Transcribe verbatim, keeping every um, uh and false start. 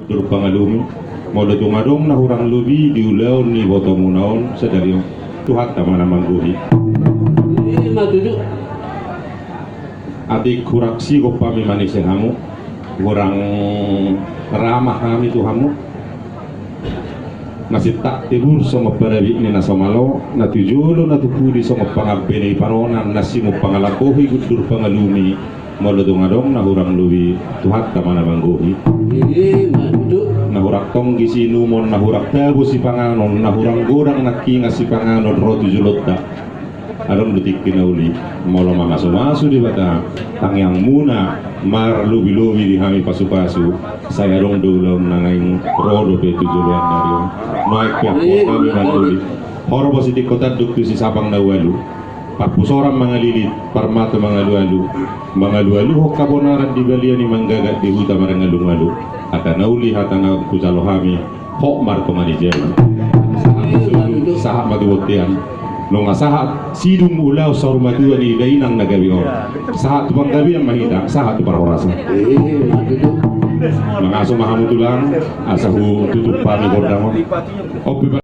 Durpangalumi, molo tung adong na hurang lobi di ulaon ni ibotomuna on sadari on, Tuhanta ma na manggohi. Ima tutu. Atik hurang sigop hami manise hamu, hurang ramah hami tu hamu. Na sintak tebur songon parabit ni na so malo, na tu jolo na tu pudi songon pangambei ni paronan, na simumpang alambohi gundur pangalumi, molo tung adong na hurang lobi, Tuhanta ma na manggohi. Ima tutu. Na hurang tonggi siinumon, na hurang tabo sipanganon, na hurang godang nangkiningan sipanganon ro tu jolonta. Adong do tingki na uli, molo mamasu-masu Debata, tangiangmuna marlobi-lobi di hami pasu-pasu, sai adong do ulaon na naeng ro dope tu joloan ni ari on. Nuaeng pe hami mangoli. Horbo sitingko tanduk tu sisapang na ualu. Parpusoran mangalilit, parmato mangalu-alu. Mangalu-aluhon habonaran di balian i, manggagat di huta marangalu-alu. Hata na uli, hata na hujalo hami. Hot martonga ni jabu. Sahat ma tu bontean. Nunga sahat sidung ulaon saur matua ni dainang na gabe on. Sahat tu panggabean ma hita, sahat tu parhorasan. Mangaso ma hamu tulang, asa hututup hami gondang on.